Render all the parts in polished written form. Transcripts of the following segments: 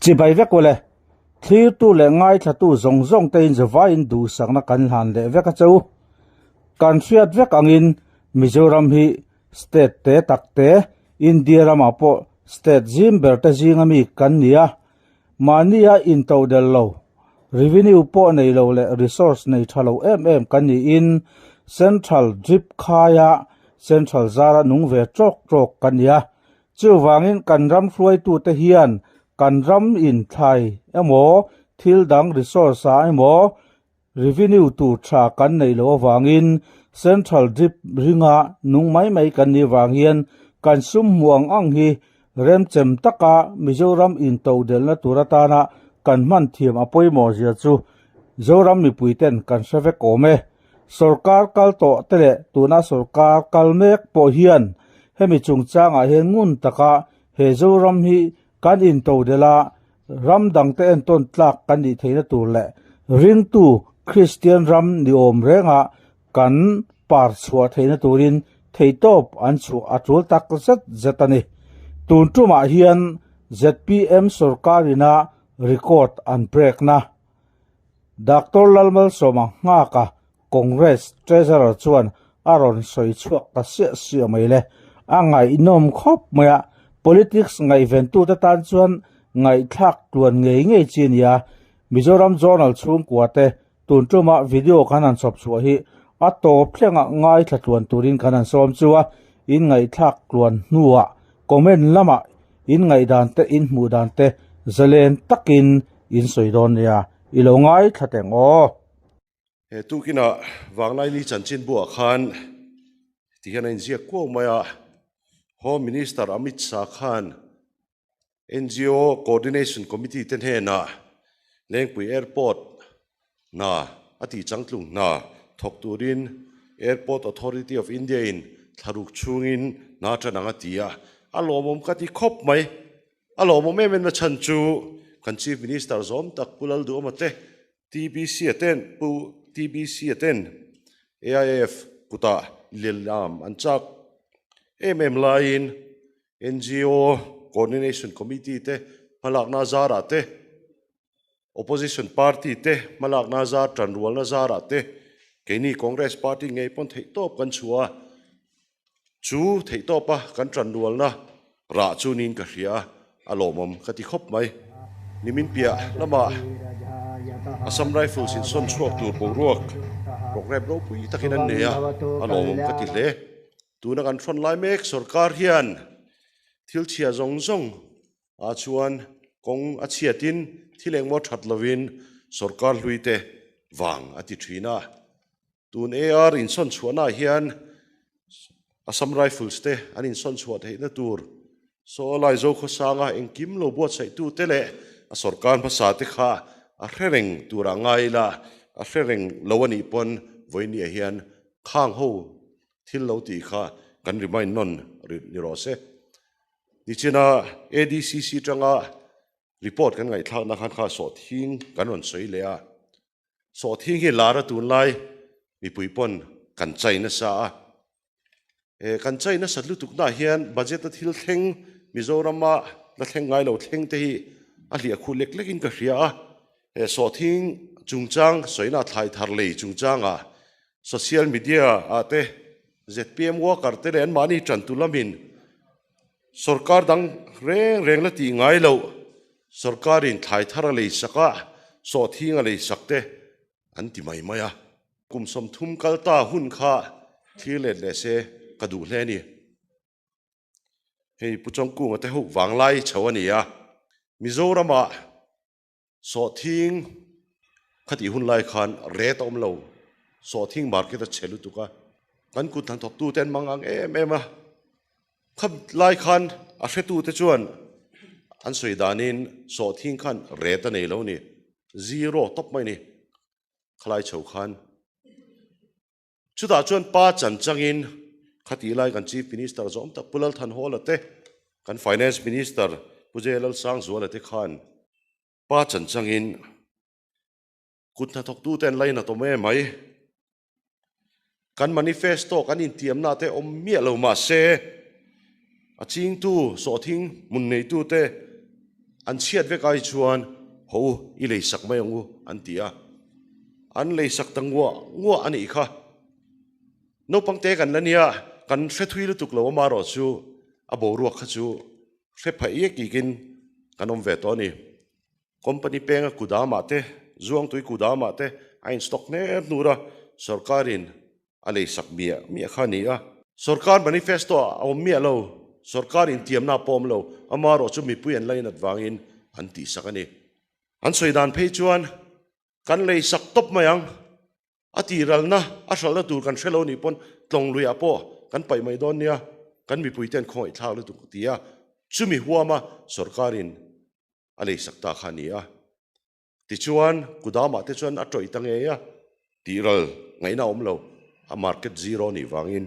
Chibai vek ule, thlirtu leh ngaithlatu zawng zawng te in zavaiin duhsakna kan hlan leh vek a che u. Kan hriat vek angin Mizoram hi state te tak te, India ramah pawh state zim ber te zinga mi kan ni a, mahnia intodelh lo, revenue pawh nei lo leh resource nei tha lo em em kan niin central drip khaia central zara nung ve tawk tawk kan ni a. Chuvangin kan ram hruaitute hian kan ram inthlai emaw thil dang resource ah emaw revenue tur tha kan neih loh avangin central drip ringa nung mai mai kan nih vang hian kan sum hmuh ang ang hi remchem taka Mizoram intodelhna tur atana kan hman thiam a pawimawh zia chu Zoram mipuiten kan hre vek awm e. Sorkar kal tawh te leh tuna sorkar kal mek pawh hian hemi chungchangah hian ngun taka he Zoram hi kan intodelh a, ram dangte entawn tlak kan nih theihna tur leh ringtu Kristian ram ni awm renga kan par chhuah theihna turin theihtawp an chhuah a tul tak zet zet a ni. Tun tumah hian zpm sorkarina record an break na. Doctor Lalmalsawma nghaka Congress Treasurer chuan a rawn sawi chhuak ta siah siah mai le. A ngaihnawm khawp mai a, politics ngaihventute tan chuan ngaihthlak tluan ngei ngei chi a ni a. Mizoram Journal chhungkua te tun tuma video kan han chhawp chhuah hi a tawp thlengah ngaithla tluan turin kan han sawm chu a, in ngaihthlak tluan hnuah comment lamah in ngaihdan te in hmuh dan te zalen takin in sawi dawn nia, i lo ngaithla teng aw. He tukinah Vanglaini chanchin buah khan ti hian a inziak kuau mai a, Home Minister Amit Shah khan NGO Coordination Committee te hnenah Lengpui Airport hna a tih changtlung hna thawk turin Airport Authority of India in thlaruk chhungin hna tan ang a ti a, a lawmawm ka ti khawp mai. A lawmawm em em na chhan chu kan Chief Minister zawm tak Pu Lalduhawma te TBC a ten Pu TBC a ten AIF kutah lehlam an chak em em laiin NGO Coordination Committee te hmalakna zarah te, Opposition Party te hmalakna zar tanrualna zarah te keini Congress Party ngei pawn theihtawp kan chhuah a, chu theihtawpa kan tanrualna rah chu niin ka hria a, a lawmawm ka ti khawp mai. Nimin piah lamah Assam Rifles in sawn chhuak tur boruak programme ropui takin an nei a, a lawmawm ka ti hle. Tuna kan hrawn lai mek sorkar hian thil chhia zawng zawng ah chuan kawng a chhiatin thil engmaw that lovin sorkar hlui te vang a ti thin a. Tun AR insawn chhuahnaah hian Assam Rifles te an insawn chhuah theihna tur saw lai Zokhawsanga engkim lo buatsaihtu te leh a sorkar hmasa te kha a hre reng turah ngai ila a hre reng lo a nih pawn vawinia hian khang ho thil lo tih kha kan remind nawn ni rawh se. Nichina ADCC tanga report kan ngaihthlakna khan kha sawhthing kan rawn sawi leh a. Sawhthing hi lar a tunlai mipui pawn kan chai nasa a. E, kan chai nasat lutuknaah hian budget a thil thleng Mizorama la thleng ngai lo thleng te hi a hliah khuh lek lekin ka hria a. He sawhthing chungchang sawina thlai thar lei chungchangah social media ah te zpm worker te leh anmahni tantu lamin Sorkar dang reng reng la tih ngai loh, sorkarin thlai thar a lei sak a, sawhthing a lei sak te an ti mai mai a. Kum 30 kal ta hun kha thlir let leh se ka duh hle a ni. Hei Pu Chawngkunga te ho vanglai chho a ni a, Mizoramah Sawhthing khatih hun lai khan ret a awm lo, sawhthing market a chhe lutuk a, kan kut hnathawktu te an mang ang em em a, kha lai khan a hretu te chuan an sawi danin sawhthing khan ret a nei lo ni, zero tawp mai ni khalai chho khan. Chutah chuan pa chan changin khatih lai kan Chief Minister zawm tak Pu Lalthanhawla te, kan Finance Minister Pu J Lalsangzuala te khan pa chan changin kut hnathawktute an lainat awm em mai. Kan manifesto kan intiamna te awm miah lo mahse a chingtu sawhthing hmun neitute. An chhiat vek ai chuan haw u, i leisak mai ang u an ti a. An leisak ta nguah nguah a nih kha. Naupang te kan la nia, kan hre thui lutuk lo amarawh chu a boruak kha chu hre pha iak ikin kan awm ve tawh a ni. Company penga kudamah te, Zuangtui kudamah te a in stock hner hnur a, sorkarin a leisak miah miah kha a ni a. Sorkar manifesto ah a awm miah lo, sorkar intiamna pawh awm lo, amarawh chu mipui an la inat vangin an tihsak a ni. An sawi dan phei chuan kan leisak tawp mai ang, a tiralna, a hralhna tur kan hre lo nih pawn tlawng luiah pawh kan paih mai dawn nia, kan mipuite an khawngaihthlak lutuk ti a, chumi huama sorkarin a leisak ta kha a ni a. Tichuan, Kudamah te chuan a tawih ta ngei a, tihral ngaihna a awm lo, a market zero nih vangin.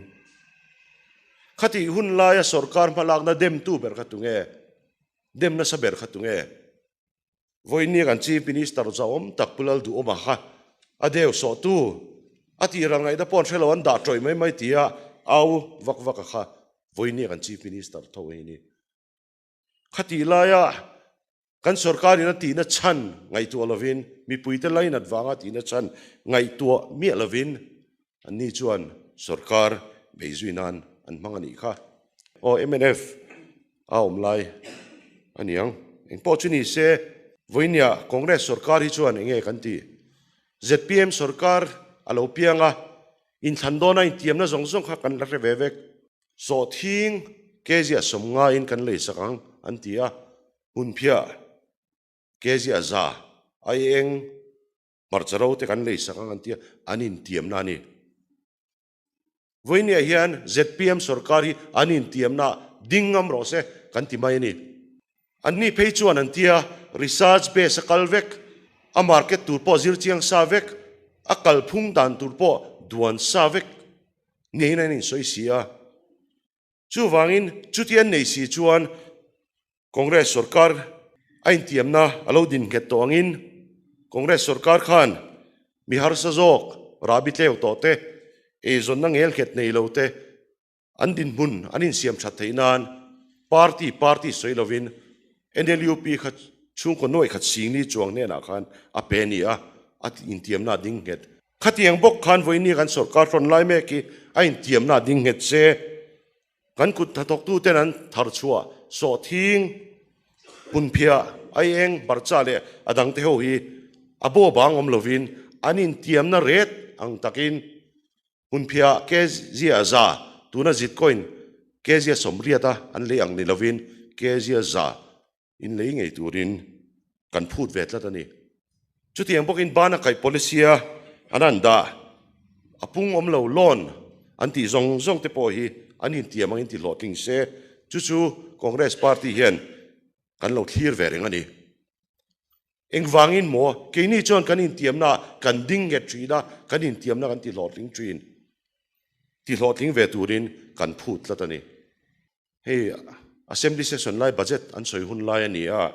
Khatih hun laia sorkar hmalakna demtu ber kha tunge? Dem nasa ber kha tunge? Vawinia kan Chief Minister zauhawm tak Pu Lalduhawma kha a deu sawhtu, a tihral ngaihna pawh an hre lo, an dah tawih mai mai tia au vak vak a kha vawinia kan Chief Minister tho a ni. Khatih laia kan sorkarin a tihna chhan ngaihtuah lovin, mipuite lainat vanga tihna chhan ngaihtuah miah lovin anni chuan sorkar beizui nan an hmang a nih kha. Aw mnf a awm lai a niang. Engpawh chu ni se, vawinia Congress sorkar hi chuan enge kan tih? Zpm sorkar a lo piang a, inthlan dawna intiamna zawng zawng kha kan la hre ve vek. Sawhthing kg a sawmngaiin kan leisak ang an ti a, hmunphiah kg a za aieng hmarcha ro te kan leisak ang an ti a, an intiamna a ni. Vawinia hian zpm sorkar hi an intiamna ding ngam rawh se kan ti mai a ni. Anni phei chuan an ti a, research base a kal vek, a market tur pawh zir chiang sa vek, a kalphung dan tur pawh duan sa vek Ngeiin an insawi si a. Chuvangin chuti an nei si chuan Congress sorkar a intiamna a lo din nghet tawh angin Congress sorkar khan mi harsa zawk rahbi tleu tawh te, eizawnna ngel nghet nei lo te an dinhmun an insiam that theih nan party party sawi lovin NLUP kha chhungkaw nuaih khat singli chuang hnenah khan a pe a ni a, a intiamna a ding nghet. Khatiang bawk khan vawinia kan sorkar hrawn lai mek hi a intiamna a ding nghet se. Kan kut hnathawktuten an thar chhuah sawhthing, hmunphiah, aieng, hmarcha leh a dangte ho hi a baw bang awm lovin an intiamna ret ang takin Hmunphiah Kezia za, tuna Zitcoin Kezia sawmriata an lei ang ni lovin Kezia za in lei ngei turin kan phut ve tlat a ni. Chutiang bawkin bana kaih policy-a an han dah a pung awm lo loan an tih zawng zawng te pawh hi an intiam angin ti hlawhtling se, chu chu Congress party hian kan lo thlir ve reng a ni. Engvangin maw? Keini chuan kan intiamna kan ding nghet thin a, kan intiamna kan tihlawhtling thin. Tihlawhtling ve turin kan phut tlat a ni. Hei Assembly session lai budget an sawi hun lai a ni a,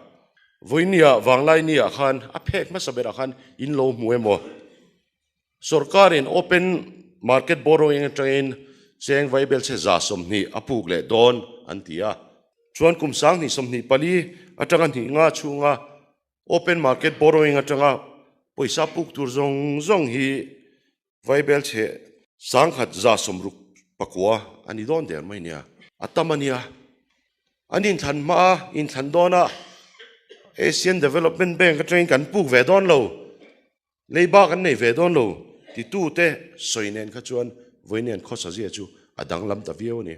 vawinia Vanglaini-ah khan a phek hmasa berah khan in lo hmu emaw? Sorkarin open market borrowing atangin cheng vaibelchhe 120 a puk leh dawn an ti a. Chuan kum 2024 atanga hnih nga chhunga open market borrowing atanga pawisa puk tur zawng zawng hi vaibelchhe 1169 a ni dawn der mai nia. A tam a nia. An inthlan hmaa inthlan dawna Asian Development Bank atangin kan puk ve dawn lo. Lei bak an nei ve dawn lo titute sawi nen kha chuan vawiin khawsa zia chu a danglam ta viau a ni.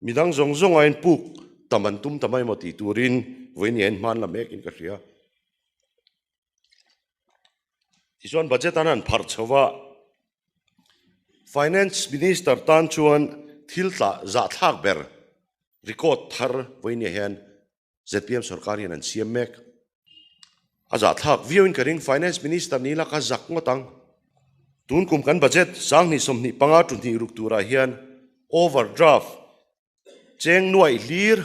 Midang zawng zawng aiin puk tam an tum ta mai maw tih turin vawiin hian hman la mekin ka hria. Tichuan budget an han pharh chho va, Finance Minister tan chuan thil tlah zahthlak ber record thar vawiin hian Zpm sorkar hian an siam mek. A zahthlak viauin ka ring, Finance Minister ni la ka zak ngawt ang. Tun kum kan budget 2025 tu hnih ruk turah hian overdraft cheng nuaih hlir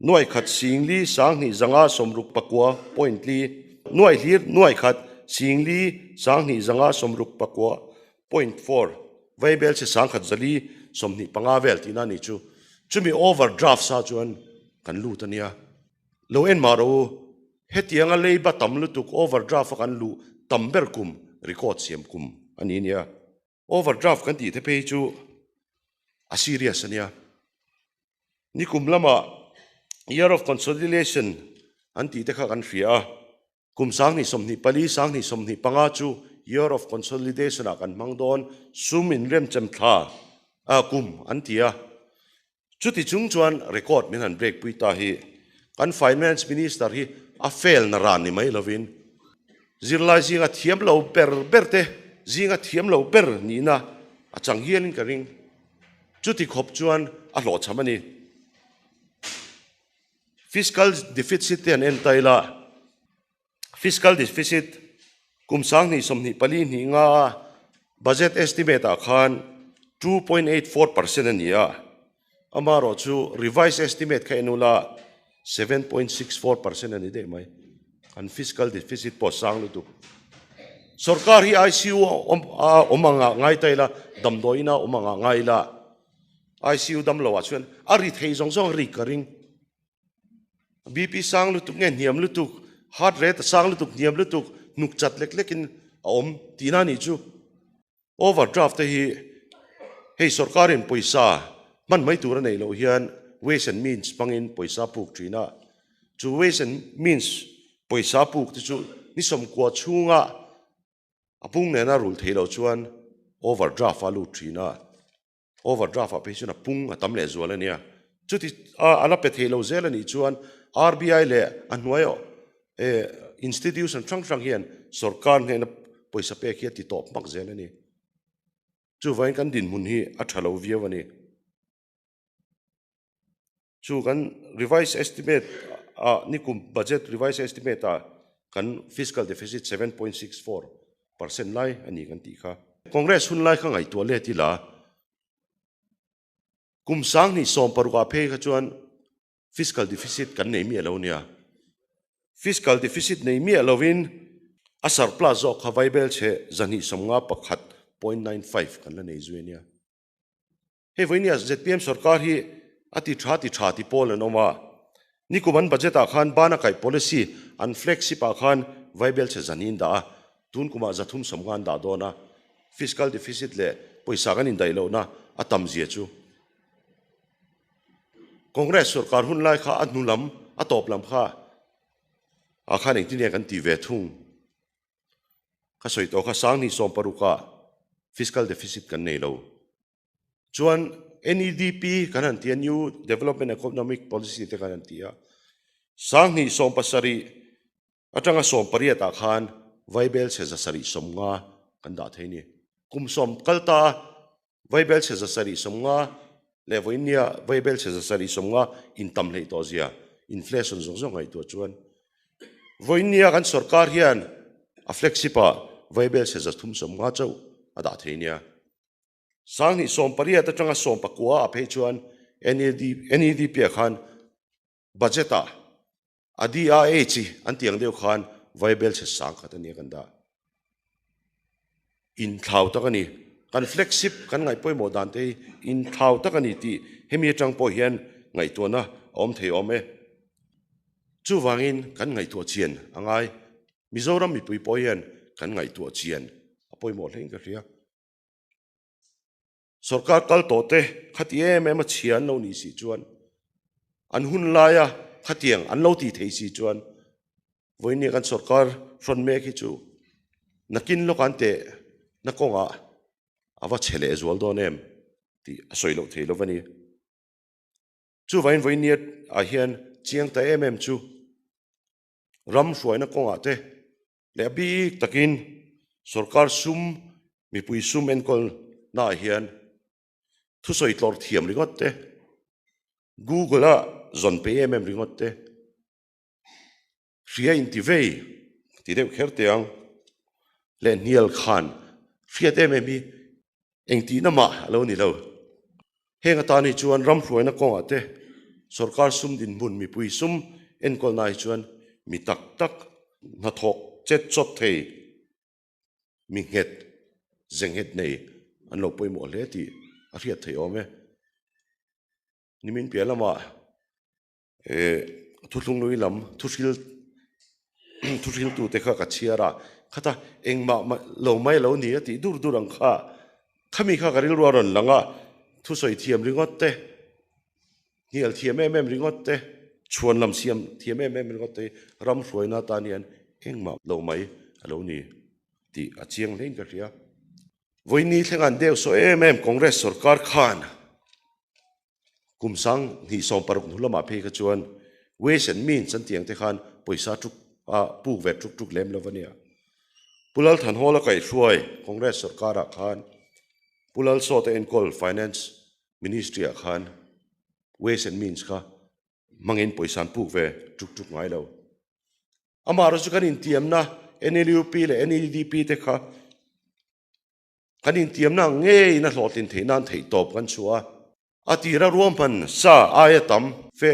nuaih khat singli 2569 point li nuaih hlir nuaih khat singli 2569 point four vaibel che 1125 vel tihna a nih chu. Chumi overdraft sa chuan kan lut a nia. Lo en mah rawh u, hetianga leiba tam lutuk overdraft a kan luh tam ber kum record siam kum a ni nia. Overdraft kan tih te phei chu a serious a nia. Nikum lama year of consolidation an tih te kha kan hria a. Kum 2024, 2025 chu Year of Consolidation ah kan hmang dawn, sum inremchem thla kum an ti a. Chuti chung chuan record min han break pui ta hi kan Finance Minister hi a fail na ran ni mai lovin zirlai zinga thiam lo ber ber te zinga thiam lo ber nihna a chang hialin ka ring. Chuti khawp chuan a hlawhchham a ni. Fiscal deficit te an en ta ila, Fiscal deficit kum 2024 hnih nga budget estimate ah khan 2.84% a ni a, amaherawh chu revised estimate kha en ula 7.64% a ni daih mai. Kan fiscal deficit pawh a sang lutuk. Sorkar hi ICU a awm angah ngai ta ila, damdawiin a awm angah ngai ila, ICU damlo ah chuan a ri thei zawng zawng a rik ka ring. BP sang lutuk nge hniam lutuk, heart rate a sang lutuk hniam lutuk, hnuk chat lek lek in a awm tihna a nih chu. Overdraft te hi hei sorkar in pawisa hman mai tur a neih loh hian ways and means hmangin pawisa puk thin a, chu ways and means pawisa puk te chu ni sawmkua chhunga a pung nena rulh theih loh chuan overdraft a lut thin a. Overdraft ah phei chuan a pung a tam leh zual a nia. Chuti a la pe thei lo zel a nih chuan RBI leh a hnuai institution hrang hrang hian sorkar hnena pawisa pek hi a ti tawp hmak zel a ni. Chuvangin kan dinhmun hi a tha lo viau a ni. Chu kan revised estimate ah nikum budget revised estimate ah kan fiscal deficit 7.64% lai a ni kan tih kha. Congress hun lai kha ngaihtuah let ila kum 2016 ah phei kha chuan fiscal deficit kan nei miah lo nia. Fiscal deficit nei miah lovin a surplus zawk kha vaibel chhe 251.95 kan la nei zui a nia. Hei vawinia zpm sorkar hi a ti tha ti tha ti pawl an awm a, nikum an budget ah khan bana kaih policy an flagship ah khan vaibel chhe zan hi an dah a, tun kumah 350 an dah dawn a, fiscal deficit leh pawisa kan indaih lohna a tam zia chu Congress sorkar hun lai kha a hnu lam a tawp lam kha ah khan engtin nge kan ti ve thung. Ka sawi tawh kha 2016 ah fiscal deficit kan nei lo. Chuan NEDP kan han ti a, New Development Economic Policy te kan han ti a. 2017 atanga 18 ah khan vaibel chhe 750 kan dah thei a ni. Kum sawm kal ta a vaibel chhe 750 leh vawinia vaibel chhe 750 intam hleih tawh zia inflation zawng zawng ngaihtuah chuan vawinia kan sorkar hian a flagship ah vaibel chhe 350 chauh a dah thei nia. 2018 atanga 19 ah phei chuan NEDP ah khan budget ah a DRA chi an tih ang deuh khan vaibel chhe sang khat a nia kan dah. Inthlau tak a ni. Kan flagship kan ngaih pawimawh dan te hi inthlau tak a ni tih hemi atang pawh hian ngaihtuahna a awm thei awm e. Chuvangin kan ngaihtuah chian a ngai. Mizoram mipui pawh hian kan ngaihtuah chian a pawimawh hlein ka hria. Sorkar kal tawh te khati em em a chhia an lo nih si chuan an hun laia khatiang an lo tih thei si chuan vawinia kan sorkar hrawn mek hi chu nakin lawk an teh na kawngah a va chhe leh zual dawn em tih a sawi loh thei lo va ni. Chuvangin vawinia ah hian chiang ta em em chu ram hruaina kawngah te Leh a bik takin sorkar sum mipui sum enkawl naah hian thusawi tlawr thiam ringawt te, Google a zawn pe em em ringawt te, hria inti vei ti deuh kher teh ang leh hnial khan hriat em em hi Engtihna mah a lo ni lo. Heng atan hi chuan ram hruaina kawngah te, sorkar sum dinhmun mipui sum enkawlna hi chuan mi tak tak hnathawk chet chawt thei, mi nghet, ze nghet nei an lo pawimawh hle tih a hriat theih awm e. Nimin piah lamah. Thuthlunglui lam thuhril thuhriltute kha ka chhiar a, khata engmah lo mai lo ni a tih dur dur ang kha, khami kha ka rilru a rawn lang a, thusawi thiam ringawt te, hnial thiam em em ringawt te, chhuan lam siam thiam em em ringawt te hi ram hruaina atan hian engmah lo mai a lo ni tih a chiang hlein ka hria. Vawiini thleng an deuh saw em em Congress sorkar khan Kum 2016 hnu lamah phei kha chuan Ways and Means an tih ang te khan pawisa tuk a puk ve tuk tuk lem lo a nia. Pu Lal Thanhawla kaihhruai Congress sorkarah khan Pu Lal Sawta enkawl Finance Ministry ah khan Ways and Means kha hmangin pawisa an puk ve tuk tuk ngai lo. Amaherawhchu kan intiamna NLUP leh NEDP te kha Kan intiamna ang ngeiin a hlawhtlin theih nan theihtawp kan chhuah a, a tira ruahman sa aia tam fe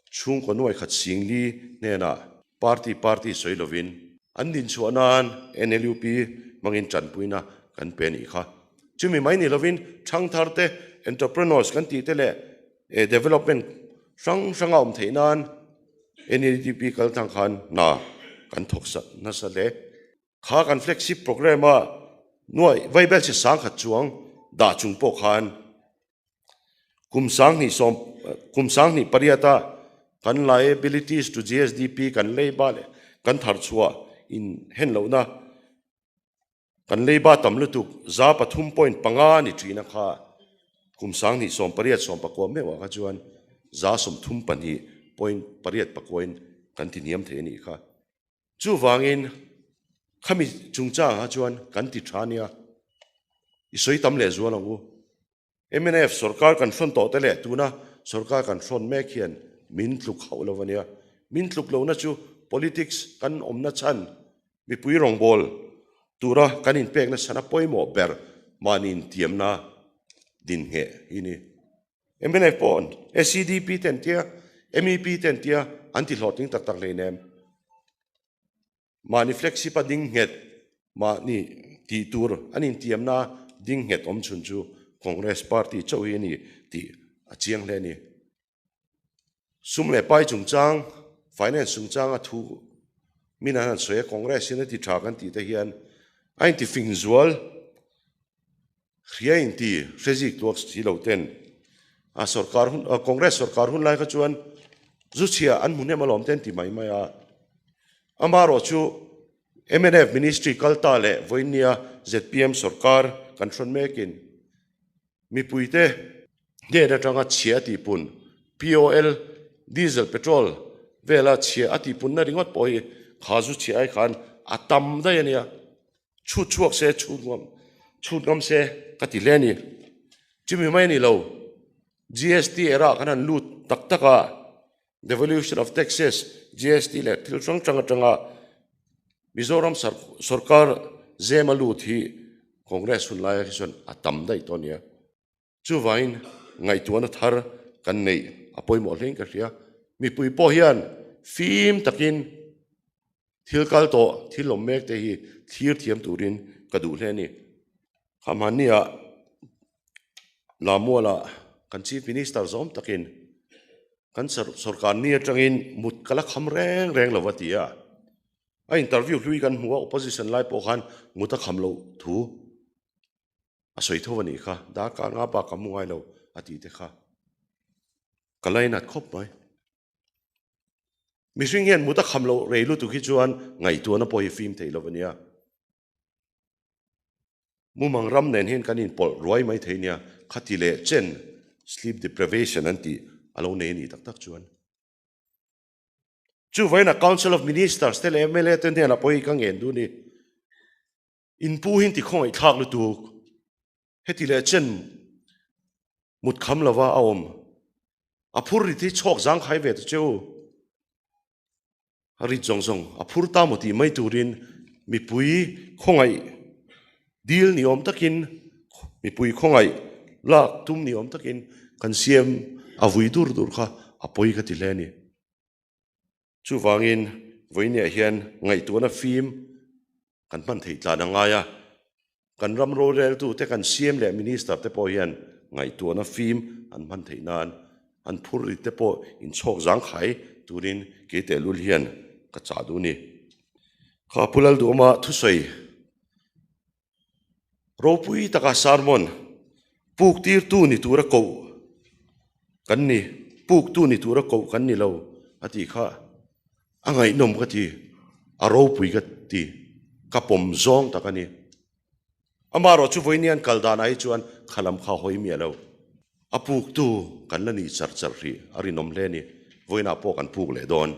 chhungkaw nuai khat singli hnenah party party sawi lovin an dinchhuah nan NLUP hmangin tanpuina kan pe a nih kha. Chumi mai ni lovin thangthar te, entrepreneurs kan tih te leh development hrang hranga awm theih nan NLUP kaltlang khan hna kan thawk nasa hle. Kha kan flagship programme a nuai vaibel chi 10,000 chuang dah chung pawh khan kum 20 sawm kum 28 a kan liabilities to GSDP kan leiba leh kan thar chhuah in hen lohna kan leiba tam lutuk 3.5 ni thina kha kum 2018 19 meuh ah kha chuan 32.8 in kan ti hniam thei a nih kha. Chuvangin khami chungchangah chuan kan ti tha nia, i sawi tam leh zual ang u. Mnf sorkar kan hrawn tawh te leh tuna sorkar kan hrawn mek hian min tluk hauh lo a nia. Min tluk lohna chu politics kan awmna chhan mipui rawngbâwl tura kan inpekna chhan a pawimawh ber mahni intiamna din ngheh hi ni. Mnf pawh SEDP te an tia, MEP te an tia, an ti hlawhtling tak tak hleinem. Mahni flagship a ding nghet, mahni tih tur an intiamna ding nghet awm chhun chu Congress party chauh hi a ni tih a chiang hle a ni. Sum leh pai chungchang, finance chungchanga thu min an han sawi a, Congress hian a ti tha kan tih te hian a intifing zual. Hria inti hre zik tuak si lo ten a sorkar hun Congress sorkar hun lai kha chuan zu chhia an hmu hnem alawm te an ti mai mai a. Amaherawh chu mnf ministry kal ta leh vawinia zpm sorkar kan hrawn mekin mipuite hnen atanga chhia a tihpun POL diesel petrol vela chhia a tihpunna ringawt pawh hi kha zu chhia ai khan a tam daih a nia. Chhut chhuak se, chhut ngam, chhut ngam se ka ti hle a ni. Chumi mai a ni lo, GST era kan han lut tak tak a, devolution of taxes, GST leh thil hrang hrang atanga Mizoram sorkar zema lut hi Congress hun laia hi chuan a tam daih tawh a nia. Chuvangin ngaihtuahna thar kan neih a pawimawh hlein ka hria. Mipui pawh hian fim takin thil kal tawh, thil awm mek te hi thlir thiam turin ka duh hle a ni. Khamhania Lamualah kan Chief Minister zawm takin kan sorkar ni atangin mut ka la kham reng reng lo a ti a. A interview hlui kan hmu a, opposition lai pawh khan mut a kham loh thu A sawi tho a nih kha, darkar nga bak ka hmu ngai lo a tih te kha ka lainat khawp mai. Mihring hian mut a kham loh rei lutuk hi chuan ngaihtuahna pawh hi fim thei lo a nia. Mumang ram nen hian kan inpawlh ruai mai thei nia, khati leh chen sleep deprivation an tih a lo nei a nih tak tak chuan. Chuvain a Council of Ministers te leh mla te hnenah pawh hi ka ngen duh a ni. In pu hi ti khawngaih thlak lutuk. Heti leh chen mut kham lova a awm. A phur rit hi chhawk zangkhai ve ta che u. A rit zawng zawng a phur ta maw tih mai turin mipui khawngaih dil ni awm takin mipui khawngaih lak tum ni awm takin kan siam a vui dur dur kha a pawi ka ti hle a ni. Chuvangin vawiiniah hian ngaihtuahna fim kan hman theih tlan a ngai a, kan ram roreltute kan CM leh Minister te pawh hian ngaihtuahna fim an hman theih nan an phur rit te pawh inchhawk zangkhai turin kei tehlul hian ka chah duh a ni. Kha Pu Lalduhawma thusawi ropui taka sermon puk tirtu ni tura koh kan ni, puktu ni tura koh kan ni lo a tih kha a ngaihnawm ka ti, a ropui ka ti, ka pawm zawng tak a ni. Amaherawh chu vawiin kal danah hi chuan khalam kha hawi miah lo. A puktu kan la nih char char hrih a rinawm hle a ni. Vawiinah pawh kan puk leh dawn.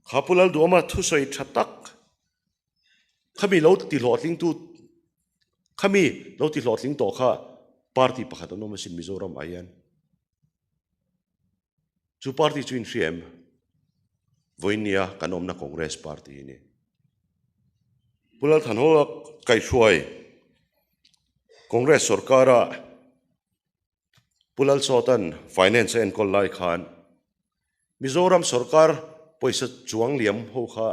Kha Pu Lalduhawma thusawi tha tak khami lo ti hlawhtlingtu khami lo ti hlawhtling tawh kha party pakhat an awm asin Mizoram ah hian. Chu party chu inhria em? Vawinia kan awmna Congress party hi ni. Pu Lalthanhawla kaihhruai Congress sorkara Pu Lalsawta'n Finance a enkawl lai khan Mizoram sorkar pawisa chuang liam ho kha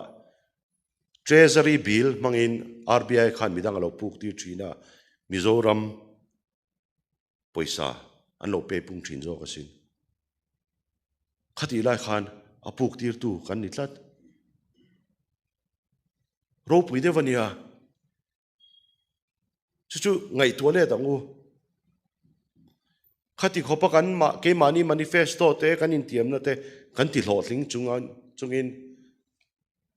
Treasury bill hmangin RBI khan midang a lo puk tir thin a, Mizoram pawisa an lo pe pung thin zawk asin. Khatih lai khan a puk tirtu kan ni tlat. Ropui deuh a nia. Chu chu ngaihtuah let ang u. Khati khawpa kan mah keimahni manifesto te kan intiamna te kan ti hlawhtling chungin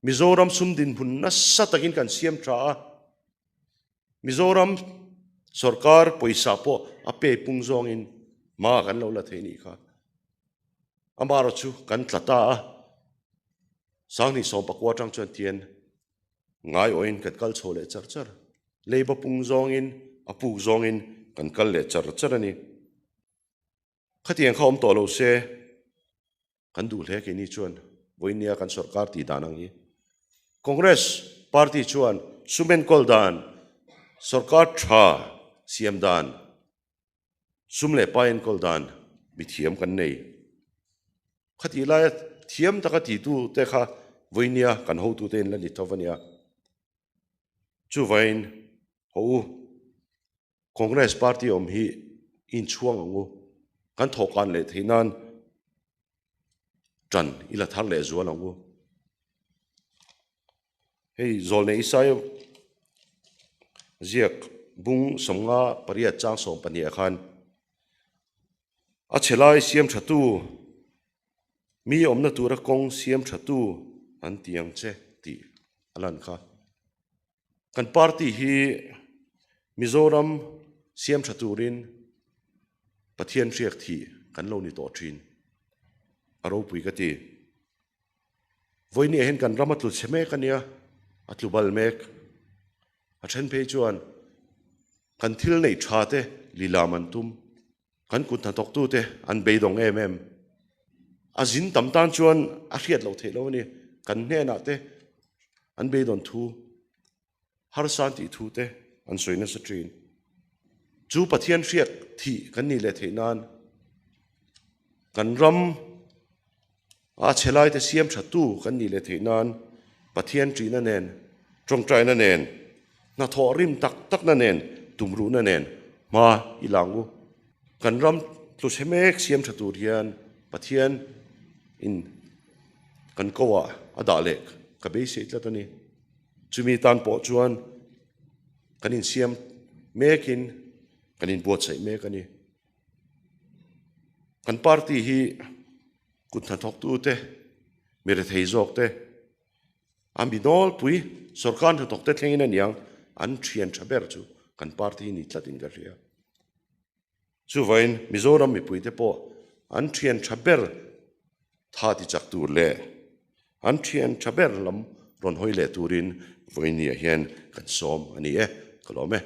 Mizoram sum dinhmun nasa takin kan siam tha a. Mizoram sorkar pawisa pawh a pe pung zawngin hma kan lo la thei nih kha. Amaherawh chu kan tla ta a, Sanghnih sawmpakua atang chuan tian ngaiawhin kan kal chho leh char char. Leiba pung zawngin a puk zawngin kan kal leh char char a ni. Khatiang kha awm tawh lo se kan duh hle keini chuan vawinia kan sorkar tih dan ang hi. Congress party chuan sum enkawl dan, sorkar tha siam dan, sum leh pa enkawl dan mithiam kan nei. Khatih laia thiam taka titu te kha vawinia kan hotute in la ni tho a nia. Chuvain haw u. Congress party awm hi inchhuang ang u, kan thawhkan leh theih nan tan i la thar leh zual ang u. Hei Zawlnei Isaia ziak bung 58 chang 12 ah khan a chhe lai siam tha tu, mi awmna tura kawng siam tha tu an ti ang che tih a lan kha. Kan party hi Mizoram siam tha turin Pathian hriak thih kan lo ni tawh thin. A ropui ka ti. Vawinia hian kan ram a tlu chhe mek a nia, a tlu bal mek. A then phei chuan kan thil neih tha te lilam an tum. Kan kut hnathawktute an beidawng em em. A zin tam tan chuan a hriat loh theih lo a ni. Kan hnenah te an beidawn thu, harsa an tih thu te an sawi nasa thin. Chu Pathian hriat thih kan nih leh theih nan kan ram A chhe laite siam thattu kan nih leh theih nan Pathian ṭihna nen, ṭawngṭaina nen, hnathawh rim tak takna nen, tumruhna nen hma i lang u. Kan ram tluchhe mek siam tha tur hian Pathian in kan ko ah a dah leh ka beisei tlat a ni. Chumi tan pawh chuan kan insiam mekin kan inbuatsaih mek a ni. Kan party hi kut hnathawktute, mi rethei zawkte, a mi nawlpui sorkar hnathawkte thlengin a niang an thian tha ber chu kan party hi ni tlatin ka hria. Chuvain Mizoram mipuite pawh an thian tha ber tha ti chak tur leh an thian tha ber lam rawn hawi leh turin vawinia hian kan sawm a ni e, ka lawm e.